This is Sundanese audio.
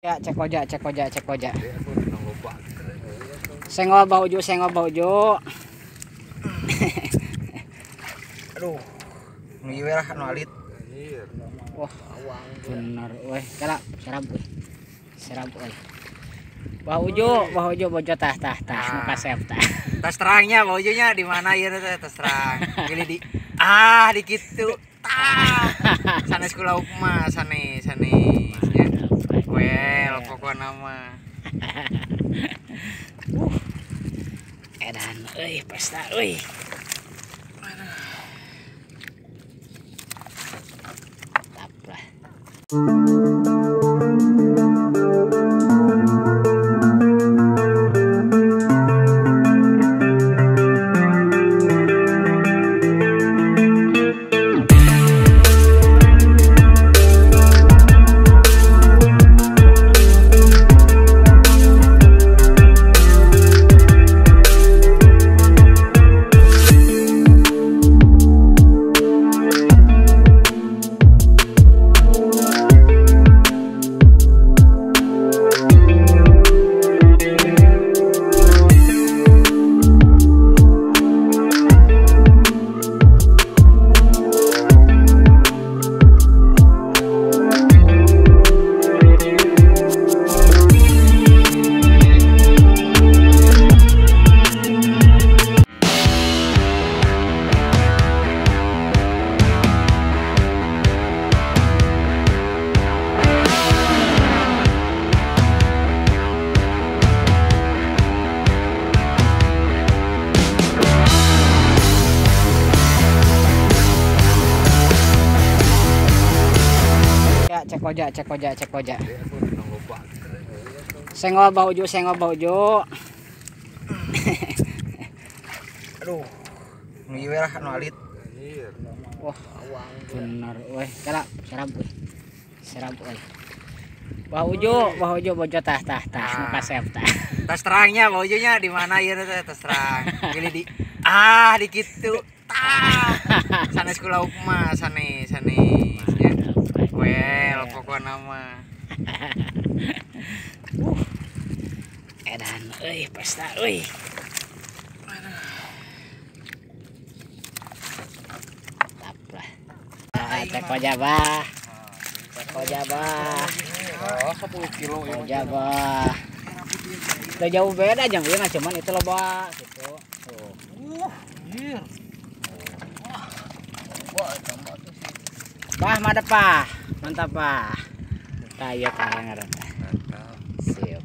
Ya, cek oja, cek oja, cek oja. Senggol bauju, senggol bauju. Aduh. Nu ieu lah nu alit. Wah, bener euy. Kala serab euy. Serab euy. Bauju, bauju, bauju tah tah tah nu kasep tah. Tas terangnya baujunya di mana ieu teh tas terang. Pilih di di kitu. Tah. Sanes ku lauk mah sanes sanes ya. Well, pokokna mah. Edan euy pesta euy. Mantap lah. Cek oja, cek oja, cek oja. Senggol bauju, senggol bauju. Aduh. Nu ieu lah nu alit. Wah, bener euy. Kala serab euy. Serab euy. Bauju, bauju, bauju tah tah tah nu kasep tah. Tas terangnya baujunya di mana ieu teh tas terang. Pilih di di kitu. Tah. Sanes ku lauk mah sanes sanes ya. Well, pokokna mah. Edan euy pesta euy. Mantap lah. Cek oja bah. Cek oja bah. 10 kilo ya. Oja bah. Udah jauh beda jam ieu mah cuman itu loba gitu. Tuh. Anjir. Wah, tambah tuh sih. Bah, madep bah. Mantap bah. Tah ieu tah ngaran. Mantap. Siap.